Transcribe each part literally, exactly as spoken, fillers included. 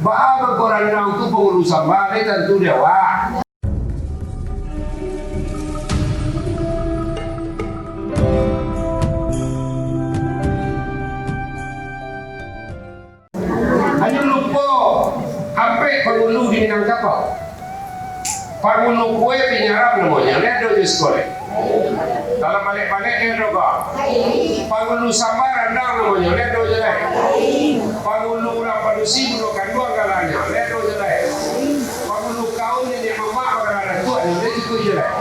Baa mangko randang tu pangulu samba, lai tantu di awak. Hanyo lupo, ampek pangulu di Minangkabau. Pangulu kue pinyaram namonyo, lai ado jo siko lai. Dalam balek-balek lai ado ko. Pangulu samba randang namonyo, lai ado jo lai. Pangulu urang padusi, bundo kanduang galanyo, lai ado jo lai. Pangulu kaum niniak mamak bagala datuaknyo, lai cukuik jo lai.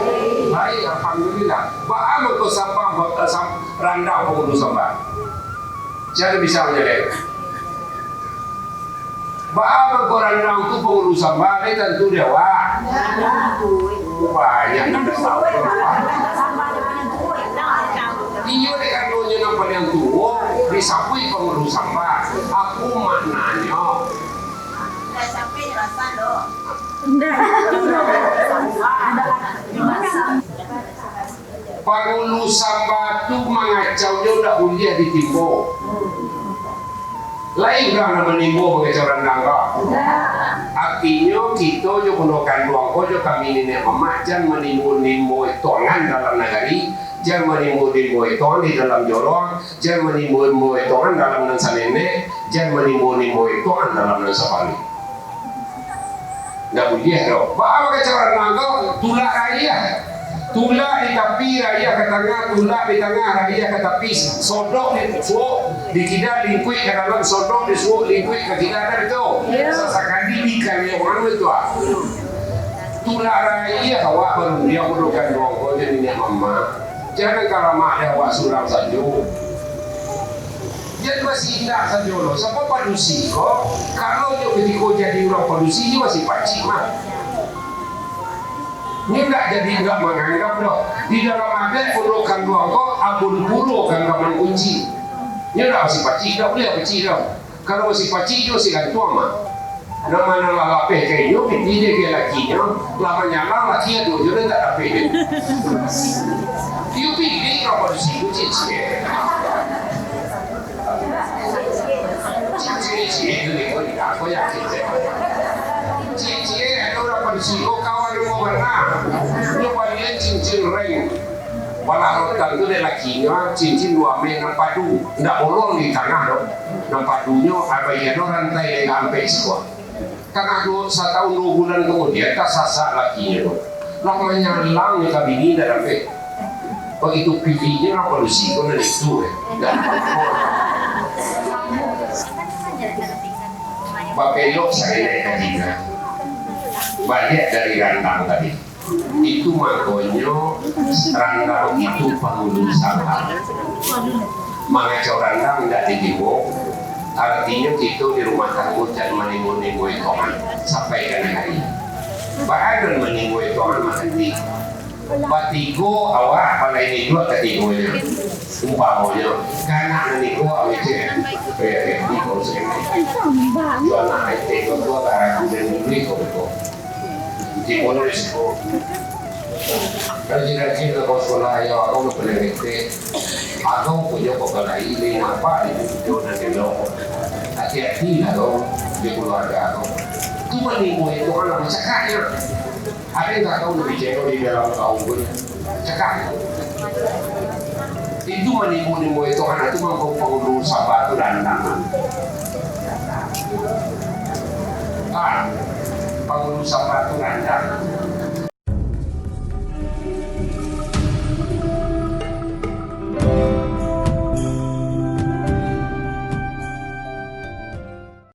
Baik, alhamdulillah. Baa mangko samba, eh, sam-, randang pangulu samba? Sia nan bisa manjaleh? Baa mangko randang tu pangulu samba, lai tantu di awak. Banyak nan tahu. Iyo, dek karenonyo nan paliang tuo disabuik pangulu samba. Apo maknanyo? Pangulu samba tu mangacaunyo ndak buliah ditimbo. Lai urang nan manimbo mangacau randang ko. Artinyo, kito jo bundo kanduang ko, jo kami niniak mamak, jan manimbo-nimbo etongan dalam nagari, jan manimbo-nimbo etongan di dalam jorong, jan manimbo-nimbo etongan dalam nan sanenek, jan manimbo-nimbo etongan dalam nan sapaluah. Ndak buliah doh. Baa mangacau randang ko? Tulak raiah. Tulak di tapi, raiah ka tangah, tulak di tangah, raiah ka tapi, sodok di suok, di kida lingkuik ka dalam, sodok di suok lingkuik ka kida, ado tu. Iyo. Sasakali di kaliangan tu ah. Tulak raiah awak barundiang bundo kanduang ko jo niniak mamak. Jan kalamak dek awak surang sajo. Jan basindak sajo lo. Sabab padusi ko, kalau nyo kutiko jadi urang padusi, nyo masih pacik mah. Nyo ndak jadi, ndak manganggap doh. Di dalam adat bundo kanduang ko, abun puro ganggaman kunci. Nyo ndak masih pacik, ndak buliah pacik doh. Kalau masih pacik jo, masih gantuang mah. Nan ma nan lah lapeh ka inyo, pitih dek lakinyo, lah manyalang laki ado jo nan tak dapek dek. Iyo pilih kalau di situ ciek-ciek. Ciek-ciek tu dek ko di dako yakin dek. Ciek-ciek ado urang padusi ko kawan rumah bana. Nyo balian cincin ring. Palarotan tu dek lakinyo, cincin duo ameh nan padu, ndak bolong di tangah doh. Nan padunyo, apo iyo doh, rantai dek ampek siko. Tangah duo, satahun duo bulan kamudian, tasasak lakinyo tu. Lah manyalang nyo ka bini, ndak ampek. Bagitu pilihnyo, lah padusi ko nan itu, eh. Ndak ampek. Babelok saketek ka kida. Baliak dari randang tadi. Itu mangkonyo randang itu pangulu samba. Mangacau randang indak ditimbo, artinyo kito di rumah tanggo jan manimbo-nimbo etongan sampai ka nagari. Baa nan manimbo etongan mati. Batigo awak, palain iduak katigonyo. Umpamonyo, kanak nan iko awak cek, eh, eh, iko cek. Yo anak ai teko tu agak ragu dan dibeli ko ko. Di kono di siko. Rajin-rajin ka sekolah, yo, aku nak pernah ngetek. Aku punyo kepala ini, nampak di video dan elok. Hati-hati lah kau, di keluarga kau. Tu mah ni, itu kan lama cakapnya. Ada yang tak tahu lebih channel di dalam kaum pun. Cakap. Itu manimbul-nimbul itu anak tu mampu pangulu samba tu randang. Ah, pangulu samba tu randang.